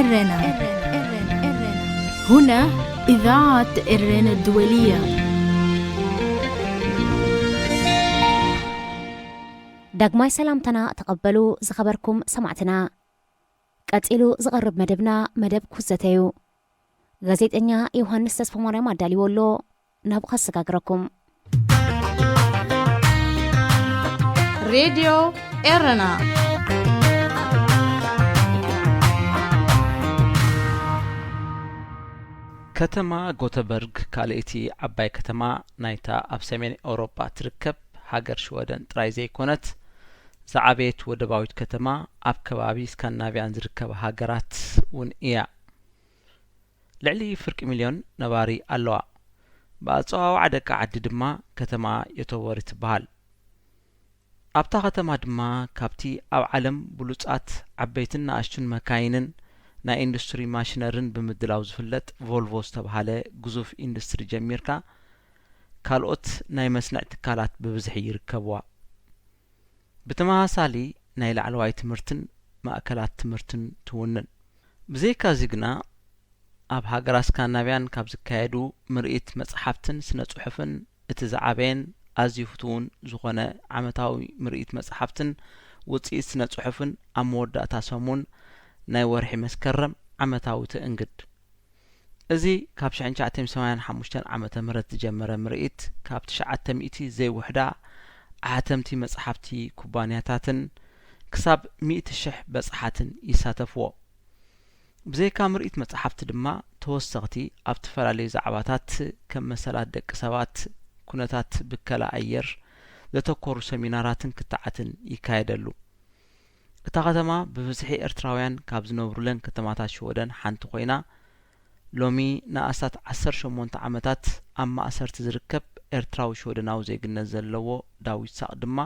ኤረና። هنا إذاعة ኤረና الدولية. ዳግማይ ሰላምታና ተቐበሉ ዝኸበርኩም ሰማዕትና። ቀጺሉ ዝቐርብ መደብና መደብ ኩዘተ እዩ። ጋዜጠኛ ዮሃንስ ተስፋማርያም ኣዳልይዎ ኣሎ። ናብኡ ከሰጋግረኩም። ሬድዮ ኤረና። ከተማ ጎተበርግ ካልኣይቲ ዓባይ ከተማ ናይታ ኣብ ሰሜን ኤውሮጳ ትርከብ ሃገር ሽወደን ጥራይ ዘይኮነት፣ ዝዓበየት ወደባዊት ከተማ ኣብ ከባቢ ስካንዲናቭያን ዝርከባ ሃገራት እውን እያ። ልዕሊ ፍርቂ ሚልዮን ነባሪ ኣለዋ። ብኣጸዋውዓ ደቂ ዓዲ ድማ ከተማ ዮቶቦሪ ትበሃል። ኣብታ ከተማ ድማ ካብቲ ኣብ ዓለም ብሉጻት ዓበይትን ንኣሽቱን መካይንን ናይ ኢንዱስትሪ ማሽነርን ብምድላው ዝፍለጥ ቮልቮ ዝተባህለ ግዙፍ ኢንዱስትሪ ጀሚርካ፣ ካልኦት ናይ መስንዕ ትካላት ብብዝሒ ይርከብዋ። ብተመሳሳሊ ናይ ላዕለዋይ ትምህርትን ማእከላት ትምህርትን ትውንን። ብዘይካዚ ግና ኣብ ሃገራት ስካንዲናቭያን ካብ ዝካየዱ ምርኢት መጽሓፍትን ስነ ጽሑፍን እቲ ዝዓበየን ኣዝዩ ፍቱውን ዝኾነ ዓመታዊ ምርኢት መጽሓፍትን ውጽኢት ስነ ጽሑፍን ኣብ መወዳእታ ሰሙን ናይ ወርሒ መስከረም ዓመታዊ ትእንግድ። እዚ ካብ ሽሕን ትሽዓተ ሚእትን ሰማንያን ሓሙሽተን ዓመተ ምህረት ዝጀመረ ምርኢት፣ ካብ ትሽዓተ ሚእቲ ዘይውሕዳ ኣሕተምቲ መጽሓፍቲ ኩባንያታትን ክሳብ ሚእቲ ሽሕ በጽሓትን ይሳተፍዎ። ብዘይካ ምርኢት መጽሓፍቲ ድማ፣ ተወሰኽቲ ኣብ ዝተፈላለዩ ዛዕባታት ከም መሰላት ደቂ ሰባት፣ ኩነታት ብከላ ኣየር ዘተኮሩ ሰሚናራትን ክትዓትን ይካየደሉ። እታ ከተማ ብብዝሒ ኤርትራውያን ካብ ዝነብሩለን ከተማታት ሽወደን ሓንቲ ኮይና፣ ሎሚ ንኣስታት ዓሰርተ ሸሞንተ ዓመታት ኣብ ማእሰርቲ ዝርከብ ኤርትራዊ ሽወደናዊ ዜግነት ዘለዎ ዳዊት ሳቕ ድማ፣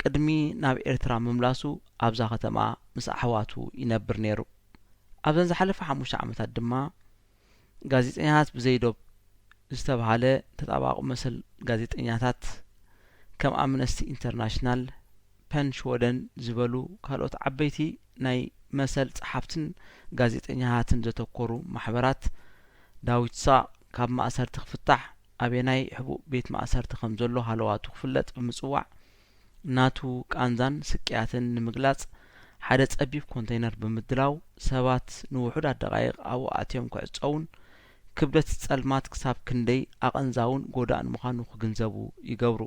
ቅድሚ ናብ ኤርትራ ምምላሱ ኣብዛ ከተማ ምስ ኣሕዋቱ ይነብር ነይሩ። ኣብዘን ዝሓለፋ ሓሙሽተ ዓመታት ድማ፣ ጋዜጠኛታት ብዘይ ዶብ ዝተባህለ ተጣባቂ መሰል ጋዜጠኛታት፣ ከም ኣምነስቲ ኢንተርናሽናል፣ ፐን ሽወደን ዝበሉ ካልኦት ዓበይቲ ናይ መሰል ጸሓፍትን ጋዜጠኛታትን ዘተኮሩ ማሕበራት፣ ዳዊት ሳቕ ካብ ማእሰርቲ ክፍታሕ ኣበየናይ ሕቡእ ቤት ማእሰርቲ ከም ዘሎ ሃለዋቱ ክፍለጥ ብምጽዋዕ፣ ናቱ ቃንዛን ስቅያትን ንምግላጽ ሓደ ጸቢብ ኮንተይነር ብምድላው፣ ሰባት ንውሑዳት ደቓይቕ ኣብኡ ኣትዮም ክዕጸዉን፣ ክብደት ጸልማት ክሳብ ክንደይ ኣቐንዛውን ጎዳእን ምዃኑ ክግንዘቡ ይገብሩ።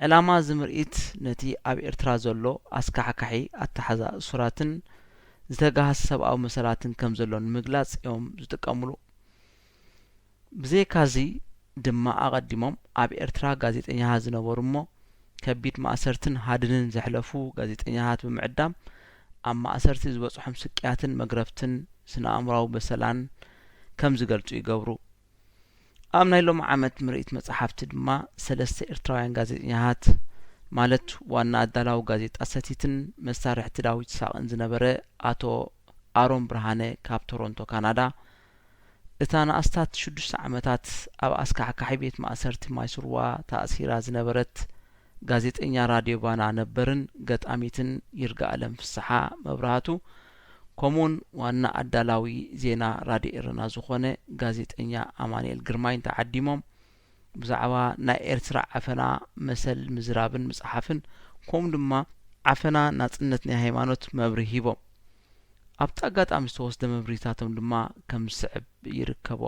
ዕላማ እዚ ምርኢት፣ ነቲ ኣብ ኤርትራ ዘሎ ኣስካሕካሒ ኣተሓዛ እሱራትን ዝተጋህሰ ሰብኣዊ መሰላትን ከም ዘሎ ንምግላጽ እዮም ዝጥቀምሉ። ብዘይካዚ ድማ፣ ኣቐዲሞም ኣብ ኤርትራ ጋዜጠኛታት ዝነበሩ እሞ፣ ከቢድ ማእሰርትን ሃድንን ዘሕለፉ ጋዜጠኛታት ብምዕዳም፣ ኣብ ማእሰርቲ ዝበጽሖም ስቅያትን መግረፍትን ስነ-ኣእምሮኣዊ በሰላን ከም ዝገልጹ ይገብሩ። ኣብ ናይ ሎሚ ዓመት ምርኢት መጽሓፍቲ ድማ፣ ሰለስተ ኤርትራውያን ጋዜጠኛታት፣ ማለት ዋና ኣዳላዊ ጋዜጣ ሰቲትን መሳርሕቲ ዳዊት ሳቕን ዝነበረ ኣቶ ኣሮን ብርሃነ ካብ ቶሮንቶ ካናዳ፣ እታ ንኣስታት ሽዱሽተ ዓመታት ኣብ ኣስካሕካሒ ቤት ማእሰርቲ ማይስርዋ ተኣሲራ ዝነበረት ጋዜጠኛ ራድዮ ባና ነበርን ገጣሚትን ይርጋኣለም ፍስሓ መብራህቱ፣ ከምኡውን ዋና ኣዳላዊ ዜና ራድዮ ኤረና ዝኾነ ጋዜጠኛ ኣማኑኤል ግርማይን ተዓዲሞም፣ ብዛዕባ ናይ ኤርትራ ዓፈና መሰል ምዝራብን ምጽሓፍን፣ ከምኡ ድማ ዓፈና ናጽነት ናይ ሃይማኖት መብርሂ ሂቦም። ኣብቲ ኣጋጣሚ ዝተወስደ መብርሂታቶም ድማ ከም ዝስዕብ ይርከቦ።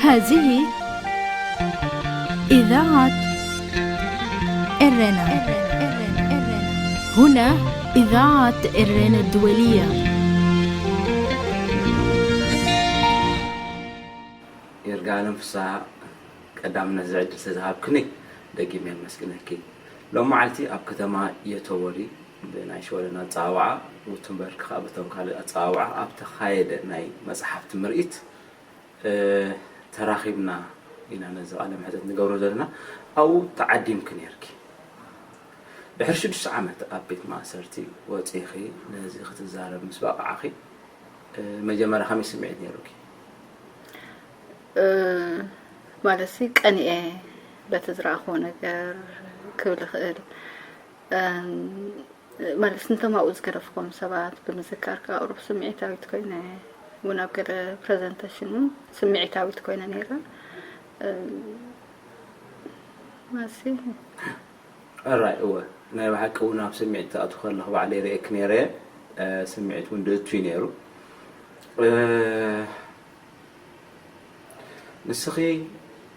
هذه إذاعة ኤረና. هنا إذاعة ኤረና الدولية. ይርጋለም ፍስሃ፣ ቀዳምነት እዚ ዕድል ስለዝሃብክኒ ደጊመ የመስግነኪ። ሎም መዓልቲ ኣብ ከተማ ዮቶቦሪ ብናይ ሽወደን ኣጸዋውዓ፣ ጉተንበርግ ከኣ በቶም ካልእ ኣጸዋውዓ ኣብ ተኻየደ ናይ መጽሓፍቲ ምርኢት፣ እ፣ ተራኺብና ኢና ነዚ ቃለ መሕትት ንገብሮ ዘለና። ኣብኡ ተዓዲምኪ ነይርኪ። ድሕሪ ሽዱሽተ ዓመት ኣብ ቤት ማእሰርቲ ወጺእኺ ነዚ ክትዛረብ ምስ በቓዕኺ፣ እ፣ መጀመርያ ከመይ ስምዒት ነይሩኪ? እ፣ ማለትሲ ቀኒኤ በቲ ዝረኣኽዎ ነገር ክብል እኽእል። እም፣ ማለት፣ ንቶም ኣብኡ ዝገደፍኩም ሰባት ብምዝካር ከዓ ቁሩብ ስምዒታዊት ኮይነ እውን ኣብ ገለ ፕረዘንቴሽን እውን ስምዒታዊት ኮይነ ነይረ። ማሲ እራይ እወ፣ ናይ ብሓቂ እውን ኣብ ስምዒት ትኣቱ ከለኹ ባዕለይ ርእየክ ነይረ። ስምዒት እውን ድእቱ እዩ ነይሩ። ንስኺ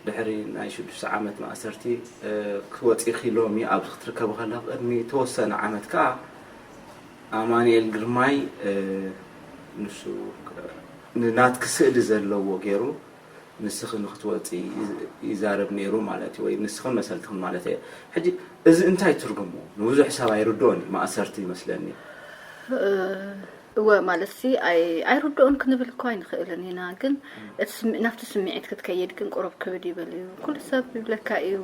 ድሕሪ ናይ ሽዱሽተ ዓመት ማእሰርቲ ክትወፂ ኢኺ ሎሚ ኣብዚ ክትርከቢ ከለኺ፣ ቅድሚ ተወሰነ ዓመት ከዓ ኣማኑኤል ግርማይ፣ ንሱ ንናትኪ ስእሊ ዘለዎ ገይሩ ንስኺ ንክትወፂ ይዛረብ ነይሩ ማለት እዩ፣ ወይ ንስኽን መሰልትኽን ማለት እየ። ሕጂ እዚ እንታይ ትርጉሙ? ንብዙሕ ሰብ ኣይርድኦን እዩ፣ ማእሰርቲ ይመስለኒ። እወ፣ ማለት ሲ ኣይ ኣይርድኦን ክንብል እኮ ኣይንኽእልን ኢና፣ ግን እቲ ስም- ናብቲ ስምዒት ክትከይድ ግን ቁሩብ ክብድ ይብል እዩ። ኩሉ ሰብ ይብለካ እዩ፣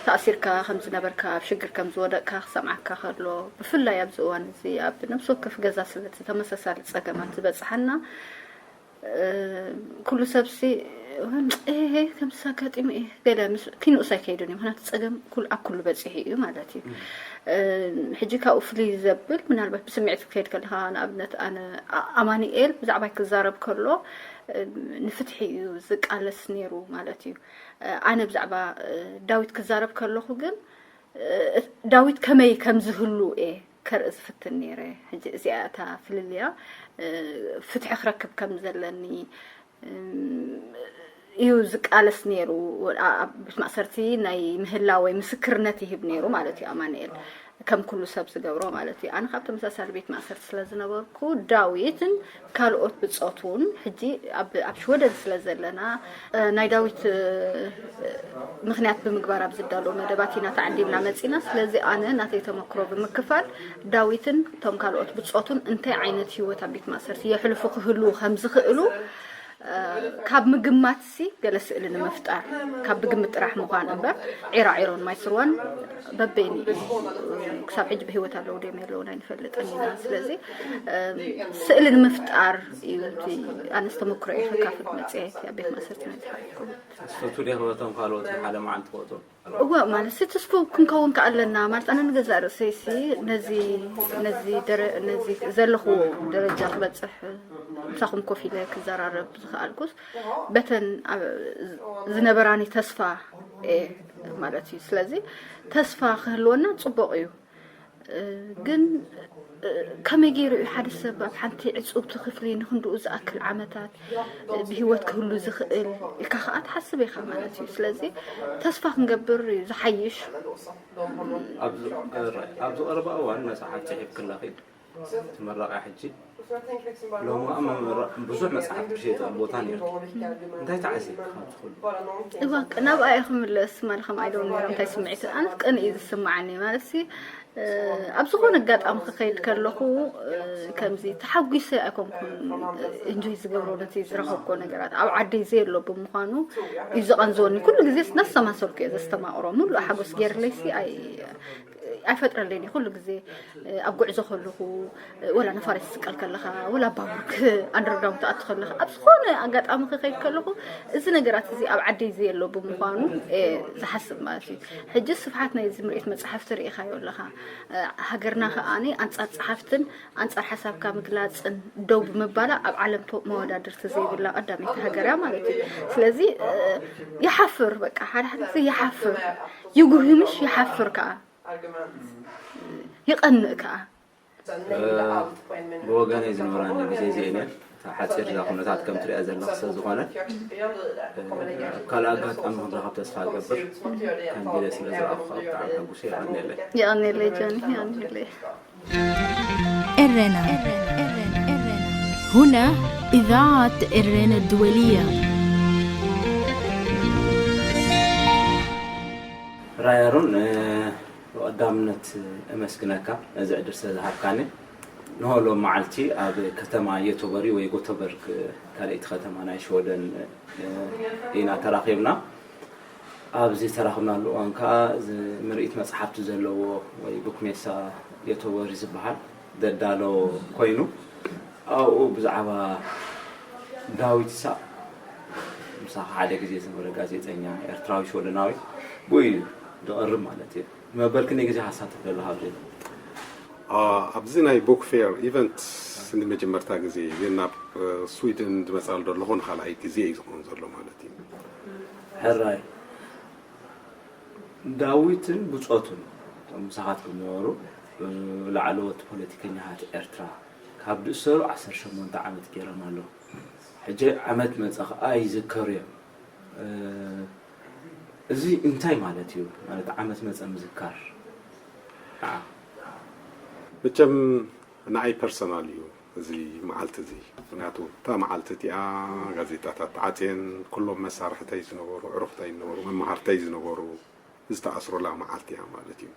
ተኣሲርካ ከም ዝነበርካ፣ ኣብ ሽግር ከም ዝወደቅካ ክሰምዓካ ከሎ፣ ብፍላይ ኣብዚ እዋን እዚ ኣብ ነብሲ ወከፍ ገዛ ስለቲ ተመሳሳሊ ጸገማት ዝበጽሓና፣ ኩሉ ሰብሲ እህ ከምዚ ኣጋጢሙ እየ ገለ ምስ ኪንኡስ ኣይከይዱን እዩ። ምክንያቱ ጸገም ኩል- ኣብ ኩሉ በጺሑ እዩ ማለት እዩ። ሕጂ ካብኡ ፍልይ ዘብል ምናልባት ብስምዒት ክትከይድ ከለካ፣ ንኣብነት ኣነ ኣ- ኣማኒኤል ብዛዕባይ ክዛረብ ከሎ ንፍትሒ እዩ ዝቃለስ ነይሩ ማለት እዩ። ኣነ ብዛዕባ ዳዊት ክዛረብ ከለኩ ግን ዳዊት ከመይ ከም ዝህሉ እየ ከርኢ ዝፍትን ነይረ። ሕጂ እዚኣ እታ ፍልልያ፣ ፍትሒ ክረክብ ከም ዘለኒ እዩ ዝቃለስ ነይሩ። ኣብ ቤት ማእሰርቲ ናይ ምህላወይ ምስክርነት ይህብ ነይሩ ማለት እዩ ኣማኑኤል፣ ከም ኩሉ ሰብ ዝገብሮ ማለት እዩ። ኣነ ካብ ተመሳሳሊ ቤት ማእሰርቲ ስለ ዝነበርኩ ዳዊትን ካልኦት ብጾቱን ሕጂ ኣብ ኣብ ሽወደን ስለ ዘለና፣ ናይ ዳዊት ምኽንያት ብምግባር ኣብ ዝዳለዉ መደባት ኢና ተዓዲምና መጺና። ስለዚ ኣነ ናተይ ተመክሮ ብምክፋል ዳዊትን እቶም ካልኦት ብጾቱን እንታይ ዓይነት ህይወት ኣብ ቤት ማእሰርቲ የሕልፉ ክህልዉ ከም ዝኽእሉ ካብ ምግማትሲ ገለ ስእሊ ንምፍጣር ካብ ብግምት ጥራሕ ምዃን እምበር ዒራዒሮን ማይ ስርዋን በበይኑ እዩ። ክሳብ ሕጂ ብህይወት ኣለዉ ድዮም የለዉን ኣይንፈልጥን ኢና። ስለዚ ስእሊ ንምፍጣር እዩ እቲ ኣነስ ተመክሮ እየ ከካፍል መፅየ እቲ ኣብ ቤት ማእሰርቲ ናይ ዝሓለፍኩ። ተስፈቱ ዲያ ክበቶም ካልኦት ሓደ መዓልቲ ክወፁ እወ ማለት ሲ ትስፉ ክንከውን ከኣለና ማለት ኣነ ንገዛእ ርእሰይሲ ነዚ ነዚ ደረ ነዚ ዘለኹዎ ደረጃ ክበፅሕ ምሳኹም ኮፍ ኢለ ክዘራረብ ዝኸኣልኩስ በተን ዝነበራኒ ተስፋ እየ ማለት እዩ። ስለዚ ተስፋ ክህልወና ፅቡቕ እዩ። ግን ከመይ ገይሩ እዩ ሓደ ሰብ ኣብ ሓንቲ ዕፅውቲ ክፍሊ ንክንድኡ ዝኣክል ዓመታት ብህይወት ክህሉ ዝኽእል ኢልካ ከዓ ትሓስብ ኢኻ ማለት እዩ። ስለዚ ተስፋ ክንገብር እዩ ዝሓይሽ። ኣብዚ ቀረባ እዋን መፅሓፍ ፅሒፍኪ ኣለኺ። ትምረቒ ሕጂ። ሎሚ ከዓ መመረ- ብዙሕ መፅሓፍ ዝሸየጠሉ ቦታ ነይሩ። እንታይ ተዓዚብኪ ካብዚ ኩሉ? እባክ ናብኣ እየ ክምለስ ማለት ከም ኣይደው ነይሮም እንታይ ስምዒት ኣነስ ቅን እዩ ዝስማዓኒ ማለት ሲ ኣብ ዝኾነ ኣጋጣሚ ክኸይድ ከለኹ ከምዚ ተሓጒሰ ኣይኮንኩን እንጆይ ዝገብሮ ነቲ ዝረኸብኮ ነገራት ኣብ ዓደይ ዘየሎ ብምዃኑ እዩ ዝቐንዝወኒ ኩሉ ግዜ እናሰማሰልኩ እየ ዘስተማቕሮ ሙሉእ ሓጎስ ገይርለይሲ ኣይፈጥረለይን እዩ ኩሉ ግዜ ኣብ ጉዕዞ ከለኹ ወላ ነፋሪት ትስቀል ከለኻ ወላ ባቡር ኣንደርግራውንድ ትኣቱ ከለኻ ኣብ ዝኾነ ኣጋጣሚ ክኸይድ ከለኹ እዚ ነገራት እዚ ኣብ ዓደይ ዘየሎ ብምዃኑ ዝሓስብ ማለት እዩ። ሕጂ ስፍሓት ናይዚ ምርኢት መፅሓፍቲ ርኢኻዮ ኣለኻ። ሃገርና ከኣ ኣንፃር ፀሓፍትን ኣንፃር ሓሳብካ ምግላፅን ደው ብምባላ ኣብ ዓለም መወዳድርቲ ዘይብላ ቀዳመይቲ ሃገር እያ ማለት እዩ። ስለዚ ይሓፍር በቃ ሓደ ሓደ ግዜ ይሓፍር ይጉህምሽ ይሓፍር ከዓ ይቐንእ ከዓ ብወገነይ ዝነበራኒ ግዜ እዚአን እየን። እታ ሓፂር እዛ ኩነታት ከም ትሪኣ ዘለኻ ስለ ዝኾነ ኣብ ካልእ ኣጋጣሚ ክንራኸብ ተስፋ እገብር። ከም ቢለ ስለ ዝረኣኹ ከዓ ብጣዕሚ ሕጉስ እየ። የቐንየለይ። የቐንየለይ ጆኒ የቐንየለይ። ኤረና هنا إذاعة إرينا الدولية. ራያሮን ብቐዳምነት እመስግነካ ነዚ ዕድል ስለ ዝሃብካኒ። ንሆ ሎም መዓልቲ ኣብ ከተማ የቶበሪ ወይ ጎተበርግ ካልኣይቲ ከተማ ናይ ሽወደን ኢና ተራኺብና። ኣብዚ ተራኽብናሉ እዋን ከዓ እዚ ምርኢት መፅሓፍቲ ዘለዎ ወይ ቡክሜሳ የቶበሪ ዝበሃል ዘዳሎ ኮይኑ ኣብኡ ብዛዕባ ዳዊት ይስሐቕ ምሳኻ ሓደ ግዜ ዝነበረ ጋዜጠኛ ኤርትራዊ ሽወደናዊ ብኡ እዩ ዝቐርብ ማለት እዩ። መበል ክንደይ ግዜ ሃሳተፍ ዘለኻ ኣብዚ ኣብዚ ናይ ቡክ ፌር ኢቨንት ንመጀመርታ ግዜ እየ ናብ ስዊድን ዝመፃሉ ዘለኹ፣ ንካልኣይ ግዜ እዩ ዝኸውን ዘሎ ማለት እዩ። ሕራይ ዳዊትን ብጾቱን እቶም ምሳኻትኩም ዝነበሩ ላዕለዎት ፖለቲከኛታት ኤርትራ ካብ ዝእሰሩ ዓሰርተ ሸሞንተ ዓመት ገይሮም ኣለዉ። ሕጂ ዓመት መጸ ከኣ ይዝከሩ እዮም። እዚ እንታይ ማለት እዩ? ማለት ዓመት መጸ ምዝካር መቸም ንኣይ ፐርሰናል እዩ እዚ መዓልቲ እዚ። ምክንያቱ እታ መዓልቲ እቲኣ ጋዜጣታት ተዓፅየን፣ ኩሎም መሳርሕተይ ዝነበሩ፣ ዕሩኽተይ ዝነበሩ፣ መማህርተይ ዝነበሩ ዝተኣስሩላ መዓልቲ እያ ማለት እዩ።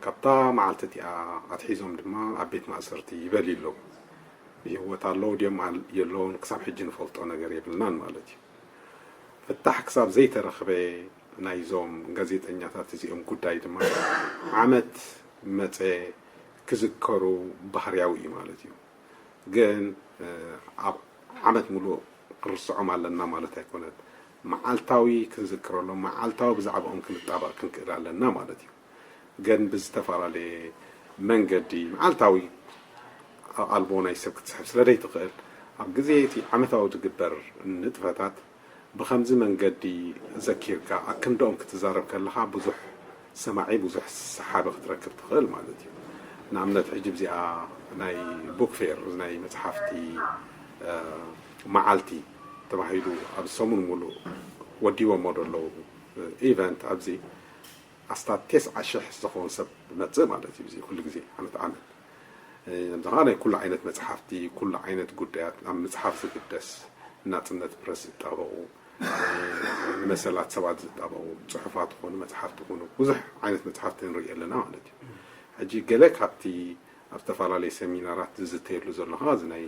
ካብታ መዓልቲ እቲኣ ኣትሒዞም ድማ ኣብ ቤት ማእሰርቲ ይበልዩ ኣለዉ። ብህይወት ኣለዉ ድዮም ኣል- የለውን ክሳብ ሕጂ ንፈልጦ ነገር የብልናን ማለት እዩ። ፍታሕ ክሳብ ዘይተረኽበ ናይዞም ጋዜጠኛታት እዚኦም ጉዳይ ድማ ዓመት መፀ ክዝከሩ ባህርያዊ እዩ ማለት እዩ። ግን ኣብ ዓመት ሙሉእ ክርስዖም ኣለና ማለት ኣይኮነን። መዓልታዊ ክንዝክረሎም፣ መዓልታዊ ብዛዕባኦም ክንጣበቕ ክንክእል ኣለና ማለት እዩ። ግን ብዝተፈላለየ መንገዲ መዓልታዊ ኣቓልቦ ናይ ሰብ ክትስሕብ ስለ ዘይትኽእል፣ ኣብ ግዜ እቲ ዓመታዊ ዝግበር ንጥፈታት ብኸምዚ መንገዲ ዘኪርካ ኣክንድኦም ክትዛረብ ከለኻ ብዙሕ ሰማዒ ብዙሕ ሰሓቢ ክትረክብ ትኽእል ማለት እዩ። ንኣብነት ሕጂ ብዚኣ ናይ ቡክ ፌር ናይ መፅሓፍቲ መዓልቲ ተባሂሉ ኣብ ሰሙን ሙሉእ ወዲቦሞ ዘለዉ ኢቨንት ኣብዚ ኣስታት ቴስዓ ሽሕ ዝኸውን ሰብ መፅእ ማለት እዩ። እዚ ኩሉ ግዜ ዓመት ዓመት ከምዚ ከዓ ናይ ኩሉ ዓይነት መፅሓፍቲ ኩሉ ዓይነት ጉዳያት ኣብ ምፅሓፍ ዝግደስ ናፅነት ፕረስ ዝጣበቑ ንመሰላት ሰባት ዝጣበቑ ፅሑፋት ይኹኑ መፅሓፍቲ ይኹኑ ብዙሕ ዓይነት መፅሓፍቲ ንርኢ ኣለና ማለት እዩ። ሕጂ ገለ ካብቲ ኣብ ዝተፈላለዩ ሰሚናራት ዝዝተየሉ ዘሎ ከዓ እዚ ናይ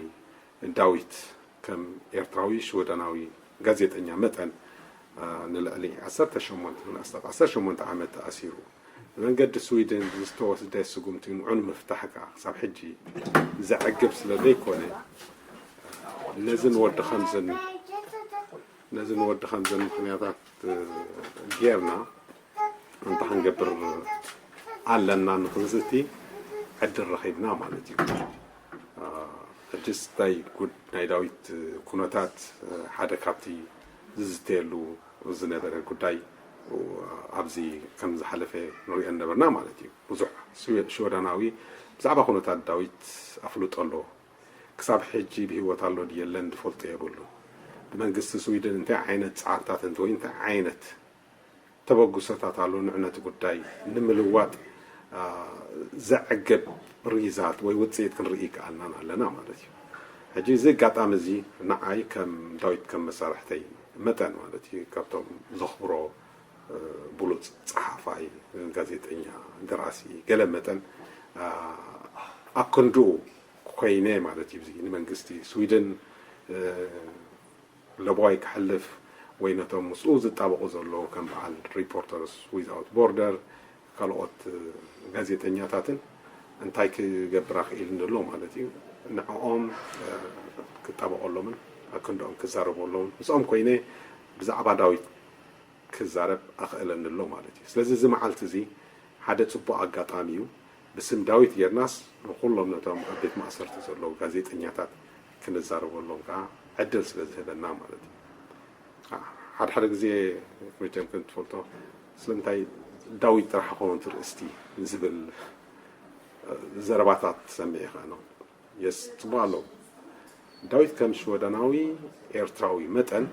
ዳዊት ከም ኤርትራዊ ሽወደናዊ ጋዜጠኛ መጠን ንልዕሊ ዓሰርተ ሸሞንተ ዓመት ተኣሲሩ ብመንገዲ ስዊድን ዝተወስደ ስጉምቲ ንዑ ንምፍታሕ ከዓ ክሳብ ሕጂ ዘዕግብ ስለ ዘይኮነ ነዚ ንወዲ ከምዝን ነዚ ንወዲ ከምዝን ምክንያታት ጌርና እንታይ ክንገብር ኣለና ንክንዝቲ ዕድል ረኺብና ማለት እዩ። ሕጅስ እንታይ ጉድ ናይ ዳዊት ኩነታት ሓደ ካብቲ ዝዝተየሉ ዝነበረ ጉዳይ ኣብዚ ከም ዝሓለፈ ንሪኦ ነበርና ማለት እዩ። ብዙሕ ሽወዳናዊ ብዛዕባ ኩነታት ዳዊት ኣፍልጦ ኣሎ። ክሳብ ሕጂ ብህይወት ኣሎ ድየለን ዝፈልጦ የብሉ። ብመንግስቲ ስዊድን እንታይ ዓይነት ፃዕርታት እንተ ወይ እንታይ ዓይነት ተበግሶታት ኣሎ ንዕነቲ ጉዳይ ንምልዋጥ ዘዕግብ ሪዛልት ወይ ውፅኢት ክንርኢ ይከኣልናን ኣለና ማለት እዩ። ሕጂ እዚ ኣጋጣሚ እዚ ንዓይ ከም ዳዊት ከም መሳርሕተይ መጠን ማለት እዩ ካብቶም ዘኽብሮ ብሉፅ ፀሓፋይ፣ ጋዜጠኛ፣ ደራሲ ገለ መጠን ኣክንድኡ ኮይነ ማለት እዩ። እዚ ንመንግስቲ ስዊድን ለበዋይ ክሕልፍ ወይ ነቶም ምስኡ ዝጣበቑ ዘለዉ ከም በዓል ሪፖርተርስ ዊዝኣውት ቦርደር ካልኦት ጋዜጠኛታትን እንታይ ክገብር ኣኽኢል እንደሎ ማለት እዩ። ንዕኦም ክጣበቐሎምን ኣክንድኦም ክዛረበሎምን ምስኦም ኮይነ ብዛዕባ ዳዊት ክዛረብ ኣኽእለኒ ኣሎ ማለት እዩ። ስለዚ እዚ መዓልቲ እዚ ሓደ ፅቡቕ ኣጋጣሚ እዩ። ብስም ዳዊት ጌርናስ ንኩሎም ነቶም ኣብ ቤት ማእሰርቲ ዘለዉ ጋዜጠኛታት ክንዛረበሎም ከዓ ዕድል ስለ ዝህበና ማለት እዩ። ሓደ ሓደ ግዜ መቸም ከም ትፈልጦ ስለምንታይ ዳዊት ጥራሕ ክኸውን ትርእስቲ ዝብል ዘረባታት ትሰምዕ ኢኻ ነው የስ ጽቡቕ ኣለዉ። ዳዊት ከም ሽወደናዊ ኤርትራዊ መጠን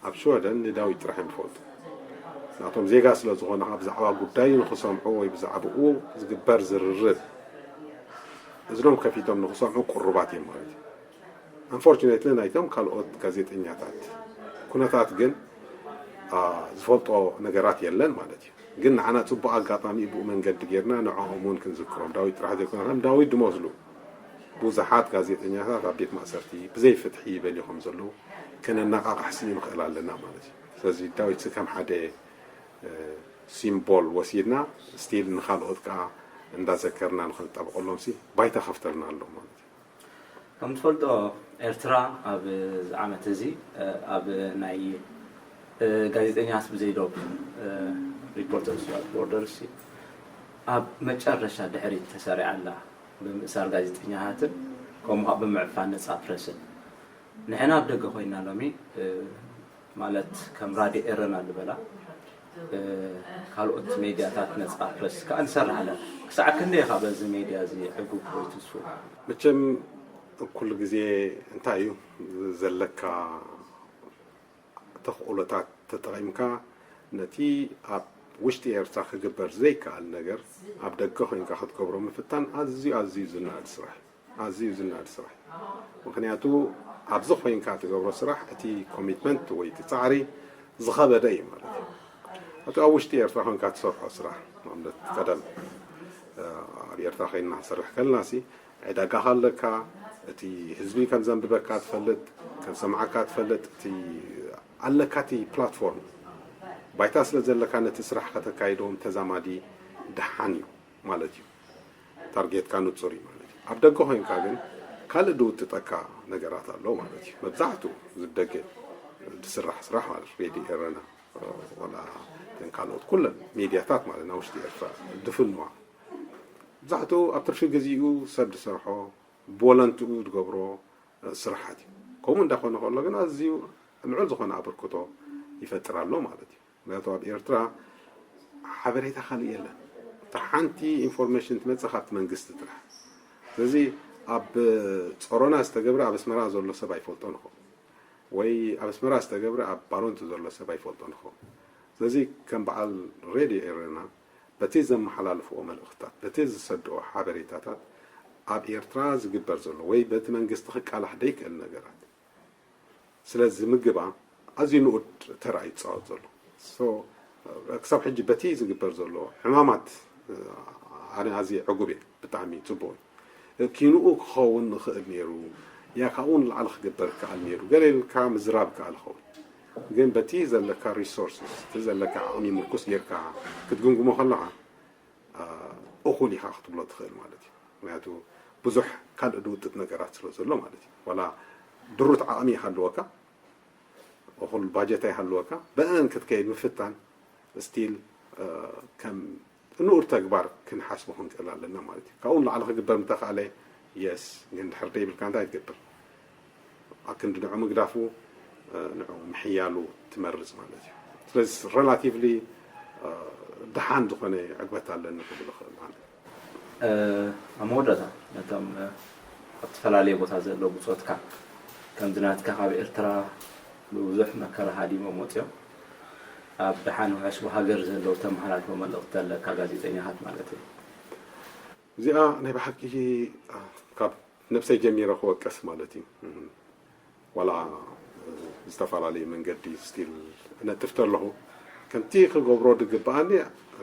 ኣብ ሽወደን ንዳዊት ጥራሕ እዮም ዝፈልጡ። ናቶም ዜጋ ስለ ዝኾነ ከዓ ብዛዕባ ጉዳዩ ንክሰምዑ ወይ ብዛዕባኡ ዝግበር ዝርርብ እዝኖም ከፊቶም ንክሰምዑ ቅሩባት እዮም ማለት እዩ። ኣንፎርቹኔትሊ ናይቶም ካልኦት ጋዜጠኛታት ኩነታት ግን ዝፈልጦ ነገራት የለን ማለት እዩ። ግን ንዓና ፅቡቅ ኣጋጣሚ እዩ ብኡ መንገዲ ጌርና ንዕኦም እውን ክንዝክሮም ዳዊት ጥራሕ ዘይኮነ ከም ዳዊት ዝመስሉ ብዙሓት ጋዜጠኛታት ኣብ ቤት ማእሰርቲ ብዘይ ፍትሒ ይበልዩ ከም ዘለዉ ከነነቃቃሕ ስኒ ንኽእል ኣለና ማለት እዩ። ስለዚ ዳዊት ሲ ከም ሓደ ሲምቦል ወሲድና ስቲል ንካልኦት ከዓ እንዳዘከርና ንክንጠብቀሎም ሲ ባይታ ከፍተልና ኣሎ ማለት እዩ። ከም ትፈልጦ ኤርትራ ኣብ ዓመት እዚ ኣብ ናይ ጋዜጠኛስ ብዘይ ዶብ ሪፖርተርስ ዊዛውት ቦርደርስ ኣብ መጨረሻ ድሕሪት ተሰሪዓ ኣላ። ብምእሳር ጋዜጠኛታትን ከምኡ ከዓ ብምዕፋን ነፃ ፕረስን ንሕና ኣብ ደገ ኮይና ሎሚ ማለት ከም ራድዮ ኤረና ዝበላ ካልኦት ሜድያታት ነፃ ፕረስ ከዓ ንሰርሕ ኣለና። ክሳዕ ክንደይ ኢኻ በዚ ሜድያ እዚ ዕጉብ ወይ ትስፉ? መቸም ኩሉ ግዜ እንታይ እዩ ዘለካ ተኽእሎታት ተጠቒምካ ነቲ ኣብ ውሽጢ ኤርትራ ክግበር ዘይከኣል ነገር ኣብ ደገ ኮይንካ ክትገብሮ ምፍታን ኣዝዩ ኣዝዩ ዝነኣድ ስራሕ ኣዝዩ ዝነኣድ ስራሕ ምክንያቱ ኣብዚ ኮይንካ ትገብሮ ስራሕ እቲ ኮሚትመንት ወይ እቲ ፃዕሪ ዝኸበደ እዩ ማለት እዩ። እቲ ኣብ ውሽጢ ኤርትራ ኮይንካ ትሰርሖ ስራሕ ንኣብነት ቀደም ኣብ ኤርትራ ኮይንና ክሰርሕ ከለና ሲ ዕዳጋኻ ኣለካ፣ እቲ ህዝቢ ከም ዘንብበካ ትፈልጥ፣ ከም ሰማዓካ ትፈልጥ፣ እቲ ኣለካ እቲ ፕላትፎርም ባይታ ስለ ዘለካ ነቲ ስራሕ ከተካይዶ ተዛማዲ ደሓን እዩ ማለት እዩ። ታርጌትካ ንጹር እዩ ማለት እዩ። ኣብ ደገ ኮይንካ ግን ካልእ ድውጥጠካ ነገራት ኣሎ ማለት እዩ። መብዛሕትኡ ዝደገ ዝስራሕ ስራሕ ማለት ሬድዮ ኤረና ዋላ ካልኦት ኩለን ሜድያታት ማለት ናብ ውሽጢ ኤርትራ ድፍንዋ መብዛሕትኡ ኣብ ትርፊ ግዜኡ ሰብ ዝሰርሖ ብወለንትኡ ዝገብሮ ስራሓት እዩ። ከምኡ እንዳኾነ ከሎ ግን ኣዝዩ ልዑል ዝኾነ ኣበርክቶ ይፈጥር ኣሎ ማለት እዩ። ምክንያቱ ኣብ ኤርትራ ሓበሬታ ካልእ የለን። እታ ሓንቲ ኢንፎርሜሽን ትመጽእ ካብቲ መንግስቲ ጥራሕ። ስለዚ ኣብ ጾሮና ዝተገብረ ኣብ ኣስመራ ዘሎ ሰብ ኣይፈልጦ ንኸውን ወይ ኣብ ኣስመራ ዝተገብረ ኣብ ባሮንቱ ዘሎ ሰብ ኣይፈልጦ ንኸውን። ስለዚ ከም በዓል ሬድዮ ኤረና በቲ ዘመሓላልፍዎ መልእኽትታት በቲ ዝሰድኦ ሓበሬታታት ኣብ ኤርትራ ዝግበር ዘሎ ወይ በቲ መንግስቲ ክቃላሕ ደይክእል ነገራት ስለ ዝምግባ ኣዝዩ ንኡድ ተራ እዩ ዝፃወት ዘሎ። ክሳብ ሕጂ በቲ ዝግበር ዘሎ ዕማማት ኣነ ኣዝየ ዕጉብ እየ። ብጣዕሚ ፅቡቅ እዩ። ኪንኡ ክኸውን ይኽእል ነይሩ፣ ያ ካብኡ ንላዕሊ ክግበር ይከኣል ነይሩ ገለ ኢልካ ምዝራብ ይከኣል ይኸውን። ግን በቲ ዘለካ ሪሶርስስ እቲ ዘለካ ዓቕሚ ምርኩስ ጌርካ ክትግምግሞ ከለኻ እኹል ኢኻ ክትብሎ ትኽእል ማለት እዩ። ምክንያቱ ብዙሕ ካልእ ድውጥጥ ነገራት ስለ ዘሎ ማለት እዩ። ዋላ ድሩት ዓቕሚ ይሃልወካ፣ እኹል ባጀት ኣይሃልወካ፣ ብአን ክትከይድ ምፍታን ስቲል ከም ንኡር ተግባር ክንሓስቦ ክንክእል ኣለና ማለት እዩ። ካብኡ ንላዕሊ ክግበር ምተኻእለ የስ፣ ግን ድሕር ደይብልካ እንታይ ትገብር? ኣክንዲ ንዑ ምግዳፉ ንዑ ምሕያሉ ትመርጽ ማለት እዩ። ስለዚ ረላቲቭሊ ደሓን ዝኾነ ዕግበት ኣለኒ ክብል እኽእል ማለት እዩ። ኣብ መወዳእታ ነቶም ኣብ ዝተፈላለየ ቦታ ዘለዉ ብጾትካ ከምዚ ናትካ ካብ ኤርትራ ብብዙሕ መከራ ሃዲሞም ወጺኦም ኣብ ደሓን ውሕስቦ ሃገር ዘለዉ ተመሓላልፎ መልእኽቲ ኣለካ ጋዜጠኛታት ማለት እዩ? እዚኣ ናይ ብሓቂ ካብ ነብሰይ ጀሚረ ክወቀስ ማለት እዩ። ዋላ ዝተፈላለዩ መንገዲ ስቲል እነጥፍ ተለኹ ከምቲ ክገብሮ ዝግብኣኒ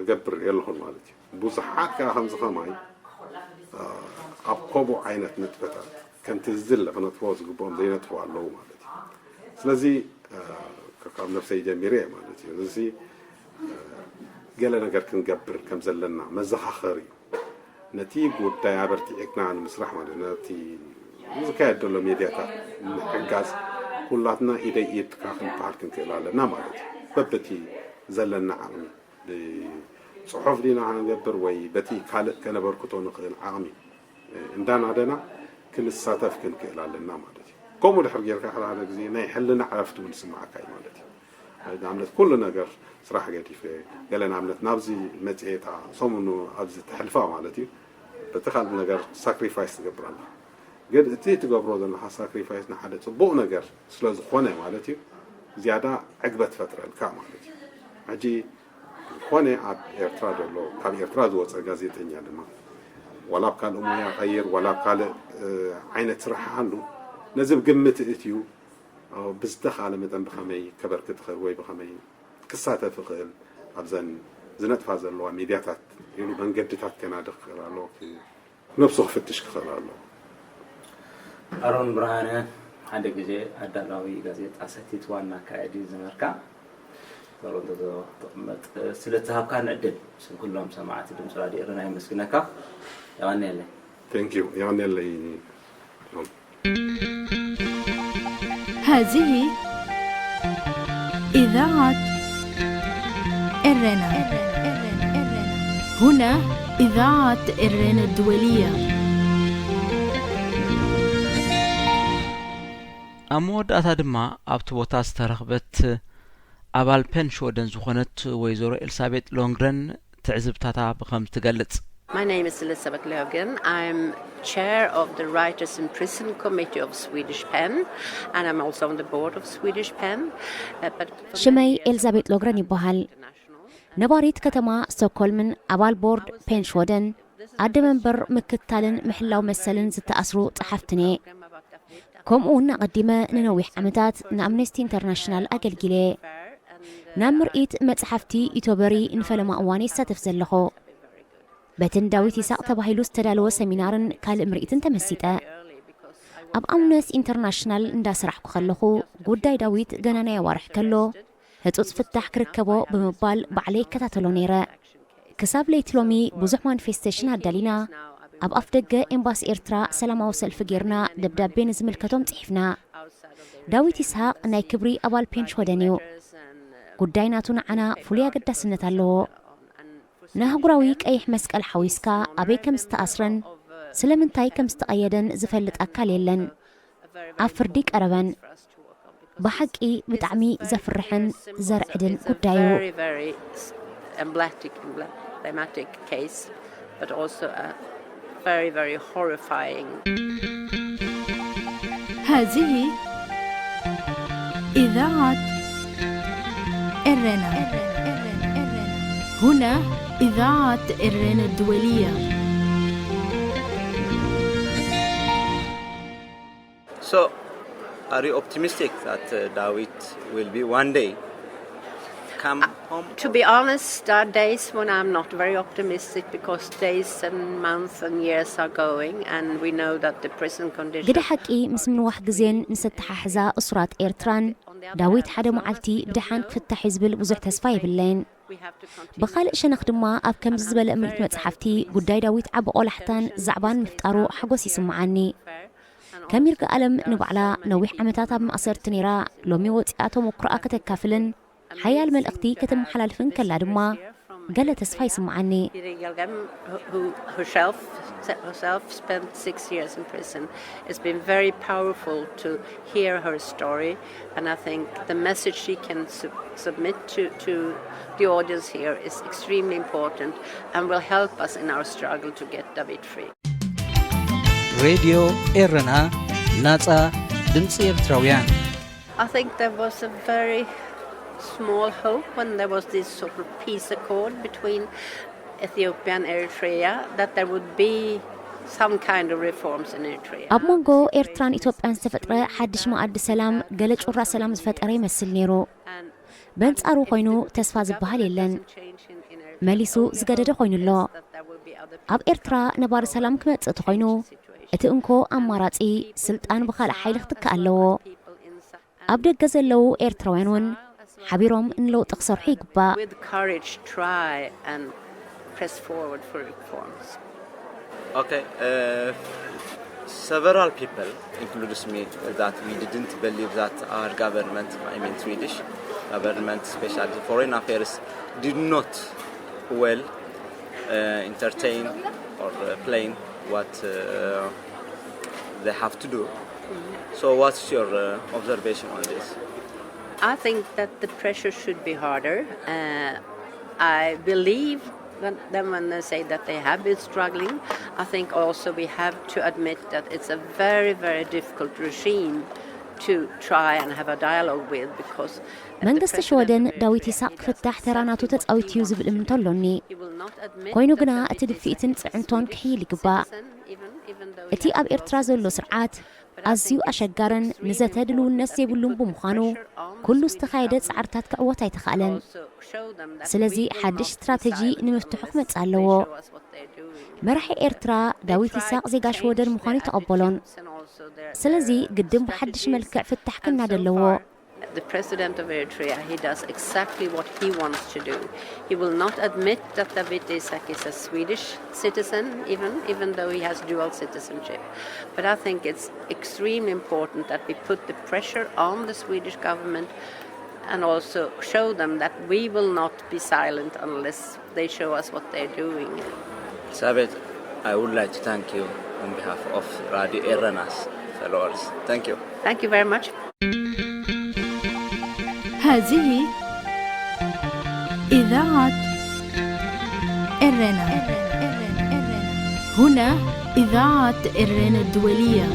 እገብር የለኹን ማለት እዩ። ብዙሓት ከዓ ከምዚ ከማይ ኣብ ከምኡ ዓይነት ንጥፈታት ከምቲ ዝድለ ክነጥፍዎ ዝግብኦም ዘይነጥፍዎ ኣለዉ ማለት እዩ። ስለዚ ካብ ነብሰይ ጀሚረ እየ ማለት እዩ። እዚ ገለ ነገር ክንገብር ከም ዘለና መዘኻኸሪ እዩ። ነቲ ጉዳይ ኣበርቲዕክና ንምስራሕ ማለት ነቲ ዝካየድ ዘሎ ሜድያታት ምሕጋዝ ኩላትና ኢደይ ኢድካ ክንበሃል ክንክእል ኣለና ማለት እዩ። በብቲ ዘለና ዓቕሚ ብፅሑፍ ዲና ክንገብር ወይ በቲ ካልእ ከነበርክቶ ንኽእል ዓቕሚ እንዳናደና ክንሳተፍ ክንክእል ኣለና ማለት እዩ። ከምኡ ድሕር ጌርካ ሓደ ሓደ ግዜ ናይ ሕልና ዕረፍቲ እውን ዝስምዓካ እዩ ማለት እዩ። ንኣብነት ኩሉ ነገር ስራሕ ገዲፈ ገለ ንኣብነት ናብዚ መፅኤታ ሰሙኑ ኣብዚ ተሕልፋ ማለት እዩ። በቲ ካልእ ነገር ሳክሪፋይስ ትገብር ኣለካ። ግን እቲ ትገብሮ ዘለካ ሳክሪፋይስ ንሓደ ፅቡቕ ነገር ስለ ዝኾነ ማለት እዩ ዝያዳ ዕግበት ፈጥረልካ ማለት እዩ። ሕጂ ዝኾነ ኣብ ኤርትራ ዘሎ ካብ ኤርትራ ዝወፀ ጋዜጠኛ ድማ ዋላ ኣብ ካልእ ሞያ ቀይር ዋላ ኣብ ካልእ ዓይነት ስራሕ ሃሉ ነዚ ብግምት እእትዩ ብዝተኻለ መጠን ብኸመይ ከበርክት ይኽእል ወይ ብኸመይ ክሳተፍ ይኽእል ኣብዘን ዝነጥፋ ዘለዋ ሚድያታት ኢሉ መንገድታት ከናዲ ክኽእል ኣለዎ። ነብሱ ክፍትሽ ክኽእል ኣለዎ። ኣሮን ብርሃነ ሓደ ግዜ ኣዳላዊ ጋዜጣ ሰቲት ዋና ኣካያዲ ዝነበርካ ቶሮንቶ ትቕመጥ ስለ እትሃብካን ዕድል ስም ኩሎም ሰማዕቲ ድምፂ ራድዮ ኤረና የመስግነካ። የቐንየለይ። Thank you የቐንየለይ። هذه إذاعة إرنا. هنا إذاعة إرنا الدولية. ኣብ መወዳእታ ድማ ኣብቲ ቦታ ዝተረኽበት ኣባል ፔን ሽወደን ዝኾነት ወይዘሮ ኤልሳቤጥ ሎንግረን ትዕዝብታታ ብኸም ትገልጽ። My name is Elizabeth Löfgren. I'm chair of the Writers in Prison Committee of Swedish Pen, and I'm also on the board of Swedish Pen. Uh, but for ሽመይ many years ኤልዛቤጥ ሎግረን ይበሃል። ነባሪት ከተማ ስቶክሆልምን ኣባል ቦርድ ፔን ሽወደን፣ ኣደ መንበር ምክትታልን ምሕላው መሰልን ዝተኣስሩ ጸሓፍትን እየ። ከምኡ እውን ኣቐዲመ ንነዊሕ ዓመታት ንኣምነስቲ ኢንተርናሽናል ኣገልጊለ እየ። ናብ ምርኢት መጽሓፍቲ ኢቶበሪ ንፈለማ እዋን ይሳተፍ ዘለኹ። በቲ ንዳዊት ይስሐቅ ተባሂሉ ዝተዳለወ ሰሚናርን ካልእ ምርኢትን ተመሲጠ። ኣብ ኣምነስቲ ኢንተርናሽናል እንዳሰራሕኩ ከለኹ፣ ጉዳይ ዳዊት ገና ናይ ኣዋርሕ ከሎ ህጹጽ ፍታሕ ክርከቦ ብምባል ባዕለይ ይከታተሎ ነይረ። ክሳብ ለይቲ ሎሚ ብዙሕ ማኒፌስቴሽን ኣዳሊና፣ ኣብ ኣፍ ደገ ኤምባሲ ኤርትራ ሰላማዊ ሰልፊ ጌርና፣ ደብዳቤ ንዝምልከቶም ጽሒፍና። ዳዊት ይስሐቅ ናይ ክብሪ ኣባል ፔን ሽወደን እዩ። ጉዳይ ናቱ ንዓና ፍሉይ ኣገዳስነት ኣለዎ። ንኣህጉራዊ ቀይሕ መስቀል ሓዊስካ ኣበይ ከም ዝተኣስረን ስለምንታይ ከም ዝተቐየደን ዝፈልጥ ኣካል የለን። ኣብ ፍርዲ ቀረበን። ብሓቂ ብጣዕሚ ዘፍርሕን ዘርዕድን ጉዳይ እዩ። Very, very s- emblematic, emblematic case, but also a very, very horrifying. هذه إذاعة إرنا. هنا إذاعة إرنا الدولية. So, are you optimistic that uh, Dawit will be one day come home? To be honest, there are days when I'm not very optimistic because days and months and years are going, and we know that the prison conditions. ግደ ሓቂ ምስ ምንዋሕ ግዜን ምስ ኣተሓሕዛ እሱራት ኤርትራን፣ ዳዊት ሓደ መዓልቲ ብደሓን ክፍታሕ እዩ ዝብል ብዙሕ ተስፋ የብለይን። ብኻልእ ሸነኽ ድማ ኣብ ከምዚ ዝበለ ምርኢት መጽሓፍቲ ጉዳይ ዳዊት ዓቢ ቆላሕታን ዛዕባን ምፍጣሩ ሓጎስ ይስምዓኒ። ከም ይርጋ ኣለም ንባዕላ ነዊሕ ዓመታት ኣብ ማእሰርቲ ነይራ፣ ሎሚ ወጺኣ ተመኩሮኣ ከተካፍልን ሓያል መልእኽቲ ከተመሓላልፍን ከላ ድማ ገለ ተስፋ ይስምዓኒ። Yildirim, who, who herself, herself spent six years in prison. It's been very powerful to hear her story, and I think the message she can sub- submit to, to the audience here is extremely important and will help us in our struggle to get David free. ሬድዮ ኤረና፣ ናጻ ድምጺ ኤርትራውያን። I think there was a very small hope when there was this sort of peace accord between Ethiopia and Eritrea, that there would be some kind of reforms in Eritrea. ኣብ መንጎ ኤርትራን ኢትዮጵያን ዝተፈጥረ ሓድሽ መኣዲ ሰላም ገለ ጩራ ሰላም ዝፈጠረ ይመስል ነይሩ። በንጻሩ ኮይኑ ተስፋ ዝበሃል የለን። መሊሱ ዝገደደ ኮይኑ ኣሎ። ኣብ ኤርትራ ነባሪ ሰላም ክመጽእ ተኾይኑ፣ እቲ እንኮ ኣማራጺ ስልጣን ብኻልእ ሓይሊ ክትካእ ኣለዎ። ኣብ ደገ ዘለዉ ኤርትራውያን እውን ሓቢሮም ንለውጢ ክሰርሑ ይግባእ። With courage, try and press forward for reforms. Okay, uh, several people, includes me, that we didn't believe that our government, I mean Swedish government, especially foreign affairs, did not well uh, entertain or uh, plan what uh, they have to do. So, what's your uh, observation on this? I think that the pressure should be harder. Uh, I believe when, then when they say that they have been struggling, I think also we have to admit that it's a very, very difficult regime to try and have a dialogue with because. መንግስቲ ሽወደን ዳዊት ይስሐቅ ክፍታሕ ተራ ናቱ ተጻዊቱ እዩ ዝብል እምንቶ ኣሎኒ። ኮይኑ ግና እቲ ድፍኢትን ጽዕንቶን ክሕይል ይግባእ። እቲ ኣብ ኤርትራ ዘሎ ስርዓት ኣዝዩ ኣሸጋርን ንዘተ ድልውነት ዘይብሉን ብምዃኑ፣ ኩሉ ዝተኻየደ ጻዕርታት ክዕወት ኣይተኻእለን። ስለዚ ሓድሽ ስትራተጂ ንምፍትሑ ክመጽእ ኣለዎ። መራሒ ኤርትራ ዳዊት ይስሐቅ ዜጋ ሽወደን ምዃኑ ይተቐበሎን። ስለዚ ግድን ብሓድሽ መልክዕ ፍታሕ ክናደ ኣለዎ። The president of Eritrea, he does exactly what he wants to do. He will not admit that David Isaak is a Swedish citizen, even, even though he has dual citizenship. But I think it's extremely important that we put the pressure on the Swedish government and also show them that we will not be silent unless they show us what they're doing. Sabet, I would like to thank you on behalf of Radio Eranas Lord. Thank you. Thank you very much. هذه إذاعة إرنا. هنا إذاعة إرنا الدولية.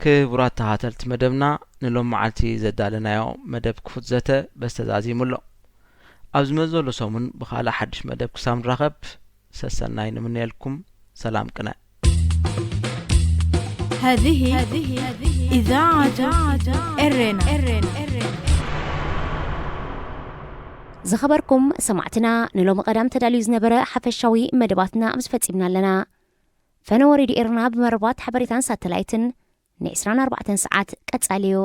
ክቡራት ተኸታተልቲ መደብና፣ ንሎም መዓልቲ ዘዳለናዮ መደብ ክፉት ዘተ በስተዛዚሙ ኣሎ። ኣብ ዝመዘሉ ሰሙን ብኻልእ ሓድሽ መደብ ክሳብ ንራኸብ ሰሰናይ ንምንየልኩም። ሰላም ቅነ። هذه إذاعة إرنا. ዝኸበርኩም ሰማዕትና፣ ንሎሚ ቀዳም ተዳልዩ ዝነበረ ሓፈሻዊ መደባትና ኣብዚ ፈጺምና ኣለና። ፈነወ ሬድዮ ኤርና ብመርባት ሓበሬታን ሳተላይትን ን24 ሰዓት ቀጻሊ እዩ።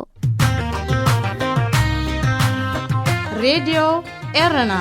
ሬድዮ ኤረና